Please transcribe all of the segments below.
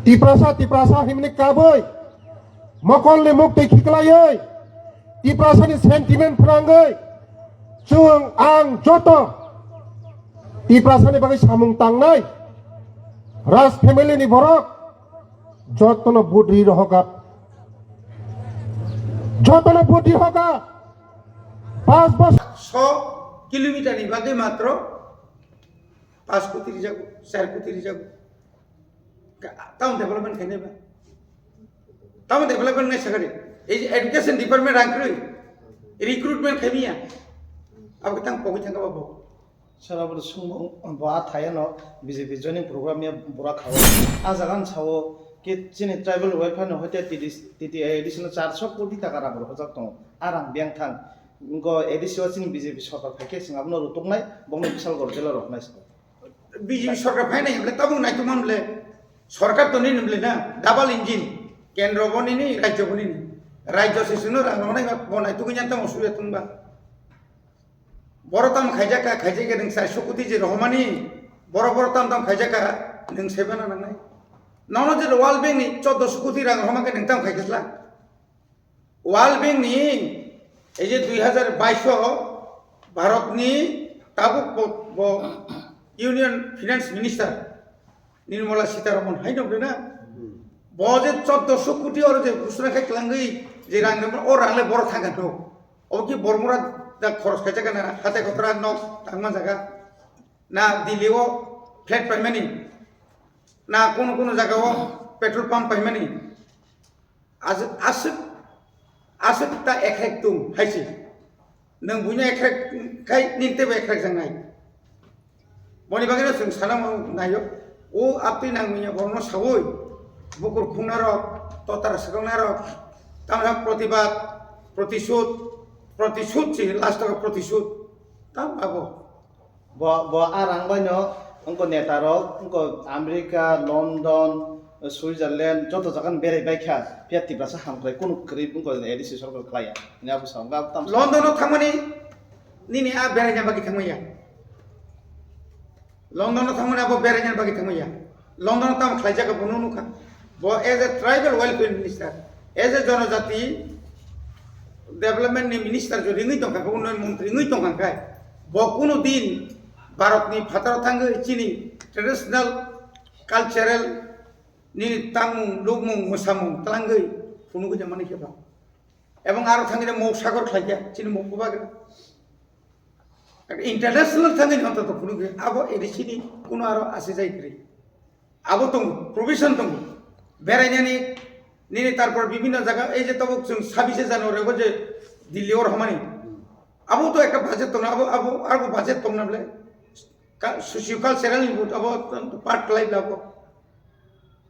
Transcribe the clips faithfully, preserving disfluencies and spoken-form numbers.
Tiprasa, Tiprasa himni kabui, mokolni muktwi khiklaiwi, Tiprasani sentiment phrangwi, chwng ang joto Tiprasani bagwi samung tangnai Raj family ni borok jotono vote ri rohokha, jotono vote ri hokha. Pas bosor. Sho kilometer ni bagwi matro pas koti rijago, char koti rijago. Ka-, tamo development khainai ba? Tamo development nai sakari. Ei je education department rang kwrwi, recruitment khaimiya. Abo tang pogwi thangkha ba bo. Sir, abo swngmung bo a thayano B J P joining program ya bura khao. A jaga ang sao ki chini tribal welfare no hoite T D C, T T A D C no charso koti taka rang rohorjak tongo. A rang biyang thang. Ngo A D C o chini B J P sorkar phaikhe chwng abono rutuknai, bongni bisal gor jela rohornai sir. B J P sorkar phainai hwnle tabuk naitokma hwnle sorkar to nini hwnle na double engine, kendro bo nini, rajyo bo nini. Rajyo se chwngno rang rohornai bo naitugwi ya tamo suya tongba. Boro tamo khaijak kha, khaijak kha nwng char so koti je rohormani, boro boro tam tam khaijak kha nwng saibana nangnai. Nono je World Bank ni choddo so koti rang rohorma khe nwng tam khai khe sla. World Bank ni ei je dui hazar bais o Bharat ni tabuk bo, bo Union Finance Minister Nirmala Sitharaman hai dong na. Bo je choddo so koti oro je ghosona khai twlangwi je rang rwma, o rang le boro thangkha no. Obo ki bormura da khoros khaijak na, hatai kotora nok tangma jaga. Na Delhi o flat paimani. Na kono kono jaga o petrol pump paimani. Aswk, aswk, aswk ta ekrek tung hai se. Nwng buino ekrek khai nini teibo ekrek jangnai. Boni bagwino chwng sana naio. O aptwi nangmanya borokno saui bukur khungnarok, totar swkaknarok, tamra protibad, protisud, protisud se last o protisud. Tam abo. Bo, bo a rang bai no wngkha neta rok, wngkha America, London, Switzerland, joto jaga ni berai bai kha, phiya Tiprasa hamkrai kunu kwrwi wngkha A D C sorkar khlai ya. Hwnwi abo sa wngkha, abo tamo sa. London o thangmani nini a beraina bagwi thangmani ya. London o thangmani abo beraina bagwi thangmani ya. London o tamo khlaijak bo nukha. Bo as a tribal welfare minister, as a jonojati development ni minister jodi wngwi tongkha, unnayan montri wngwi tongkha khe, bo kuno din Bharat ni phataro thangwi chini traditional, cultural, nini tangmung, lukmung, mwsamung twlangwi phunugwi tongmani khe ba. Ebong aro thangwi mok sagor khlaikha, chini mok bubagra. International thangwi ni ontoto phunukgwi, abo A D C ni kuno aro ase jai kwrwi. Abo tongo, provision tongo. Berainani, nini tarpor bibhinno jaga, ei je tabuk chwng sabise January bo je Delhi o rohormani. Abo to ekta budget tongo, abo, abo, abo budget tongna bole. Ka-, socio cultural ni bo abo part khlai bla bo.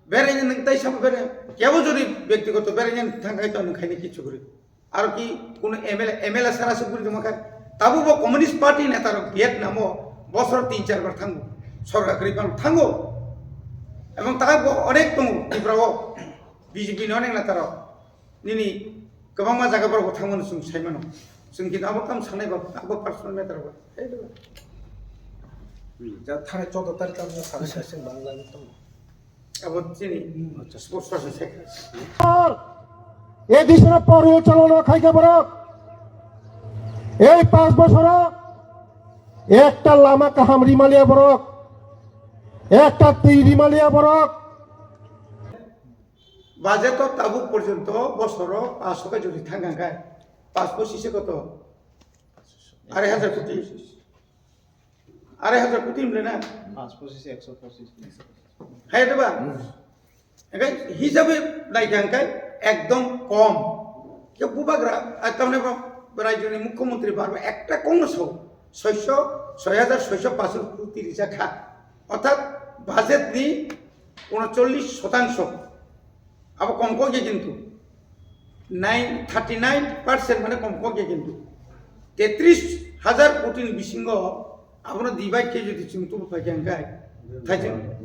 Beraina nwng tai sabo berai, kebo jodi byaktigoto beraina thangkhai to nwng khaina kichu kwrwi. Aro ki kuno M L A, M L A sara se guri tongma khe, tabuk bo Communist Party neta rok Vietnam o bosor tin char bar thango, sorkar kwrwi phano thango. Ebong ta bo onek tongo Tripura o B J P ni onek neta rok. Nini kwbangma jaga borok bo thangmano chwng sai mano. Chwng khe abo tam sanai ba, abo personal matter ba. Hai do. Hmm, ja thani choudo tarikh tamo sanai kaisa bangla ni tamo. Abo chini, hmm, sports person secretary. A D C no poriyo chalona khaikha borok. Ei panch bosoro ekta lama kaham rimaliya borok. Ekta twi rimaliya borok. Budget o tabuk porjonto bosoro paanch khe jodi thang kha khe, paanch pochis se koto? Arai hajar koti. Arai hajar koti hwnle na? Paanch pochis, ekso pochis. Hai da ba? Engkai hisabe nai kha khe ekdom kom. Khe bubagra, ah, tamni ba rajyoni mukhyamantri barba ekta Congress hok, soiso, soi hajar soiso paanch koti rijak kha. Orthat budget ni unochollish shotangsho. Abo kom kok ya kintu. Nine, thirty nine percent mane kom kok ya kintu. Tetris hajar koti ni bisingo abono divide khe jodi chwng tubu pai kha khe, thai chwng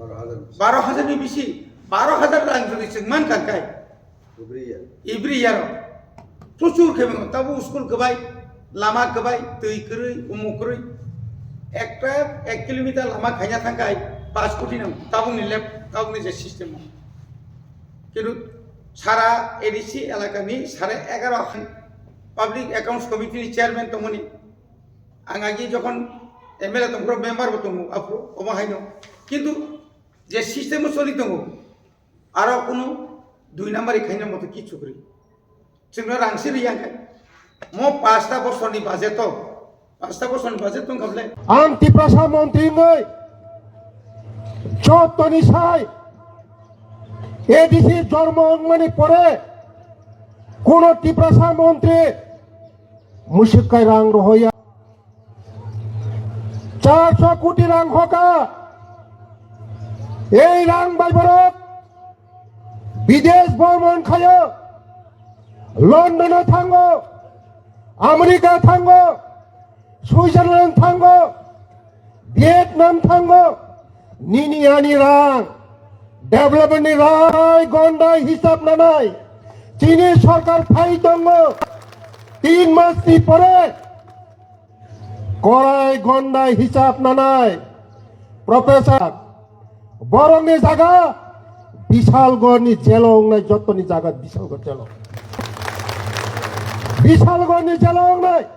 baro hajar ni bisi, baro hajar rang jodi chwng man kha khe, Every year. Every year o. Prochur khe mano. Tabuk school kwbai, lama kwbai, twi kwrwi, umuk kwrwi. Ekta ek kilometer lama khaina thang khai, paanch koti nang. Tabuk ni left, tabuk ni je system o. Kintu sara A D C elakani sare egaro Public Accounts Committee ni chairman tongmani. Ang agi jokhon M L A tongphuru member bo tongo, aphuru omo haino. Kintu je system o choli tongo, aro kunu dui number khaina moto kichu kwrwi. Chwngno rang si riya khe. Mo pasta bosorni budget o, pasta bosorni budget tong kha bwle. Ang Tiprasa montri wngwi jotoni sai A D C jormo wngmani pore kuno Tiprasa montri mwswk kai rang rohoya. Charso koti rang hoka. Ei rang bai borok bidesh bhromon khayo. London o thango, America thango, Switzerland thango, Vietnam thango. Nini ani rang, development ni rang, gonda hisab nanai. Chini sorkar phai tongo. Tin mas ni pore korai gonda hisab nanai. Professor, borokni jaga Bisalgorni jelo wngnai, jotoni jaga Bisalgor jelo. Bisalgorni jelo wngnai.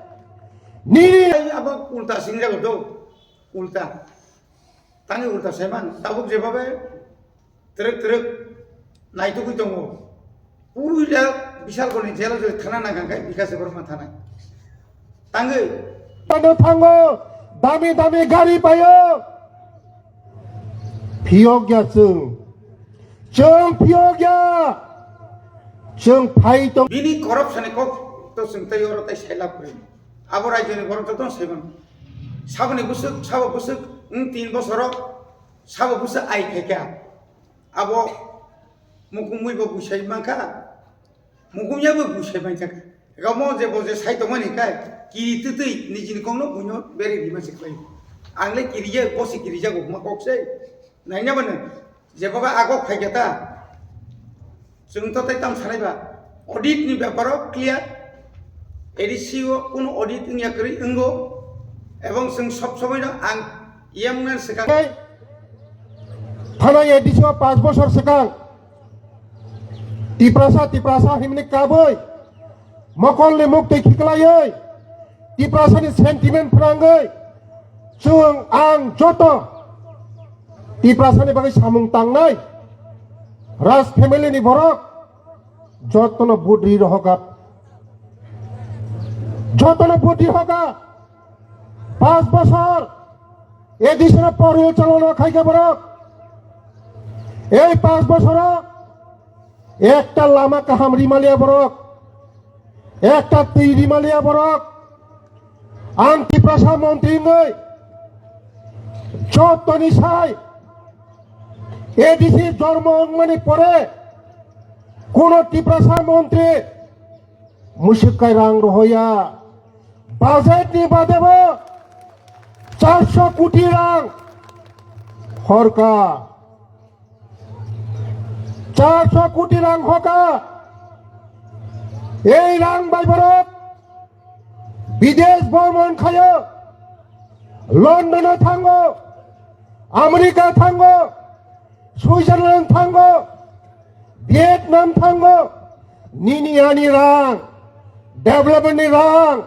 Nini abo ulta singjago do, ulta. Tangwi ulta saiman, tabuk jebabe Twrwk twrwk naitugwi tongo. Puila Bisalgorni jelo joi thana nangkha khe Bikash Debbarma thana. Tangwi. Ano thango, dami dami gari payo. Phiyok ya chwng. Chwng phiyok ya. Chwng phai tong. Bini corruption ni kok to chwng tei oro tei sailab kwrwi. Abo rajyoni borok jotono saiman. Saboni bwswk, sabo bwswk, wng tin bosoro, sabo bwswk ai khaikha. Abo mukumui bo buisai mankha, mukumya bo buisai mankha. Ega mo je bo je sai tongmani kai, kiri twtwi nijini kokno buino beri rima se khlai. Ang le kiriya, bo se kirijago huma kok se. Naina mano, je baba agok phai khe ta. Chwng to tei tam sanai ba. Audit ni beparo clear. A D C o kuno audit wngya kwrwi wngo. Ebong chwng sob somoi no ang yamna swkang. Thanai A D C o panch bosor swkang Tiprasa, Tiprasa himni kabui mokolni muktwi khiklaiwi Tiprasani sentiment phrangwi chwng ang joto Tiprasani bagwi samung tangnai Raj family ni borok jotono budri rohokha, jotono budri hoka. Panch bosor A D C no poriyo chalona khaikha borok. Ei panch bosoro ekta lama kaham rimaliya borok, ekta twi rimaliya borok. Ang Tiprasa montri wngwi jotoni sai A D C jormo wngmani pore kuno Tiprasa montri mwswk kai rang rohoya. Budget ni bade bo charso koti rang horka. Charso koti rang hoka. Ei rang bai borok bidesh bhromon khayo. London o thango, America thango, Switzerland thango, Vietnam thango, nini ani rang, development ni rang.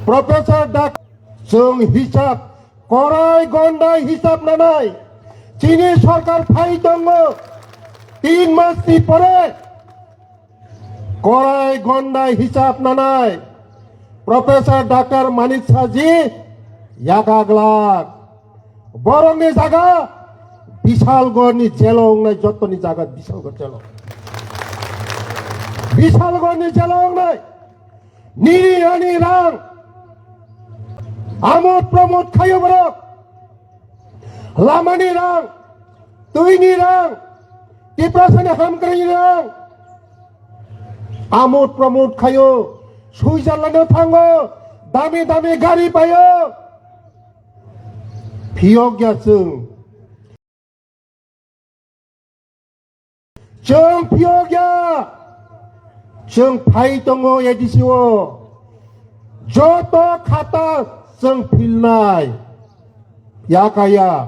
Professor Dak, chwng hisab, korai gondai hisab nanai. Chini sorkar phai tongo, tin mas ni pore korai gondai hisab nanai. Professor Doctor Manik Saji yakaglak. Borokni jaga Bisalgorni jelo wngnai, jotoni jaga Bisalgor jelo. Bisalgorni jelo wngnai. Nini ani rang. Amod pramod khayo borok. Lamani rang, twini rang, Tiprasani hamkrai rang. Amud pramud khayo, Switzerland o thango, dami dami gari payo. Phiyok ya chwng. Chwng phiyok ya. Chwng phai tongo A D C o. Joto khata chwng philnai. Ya kaya.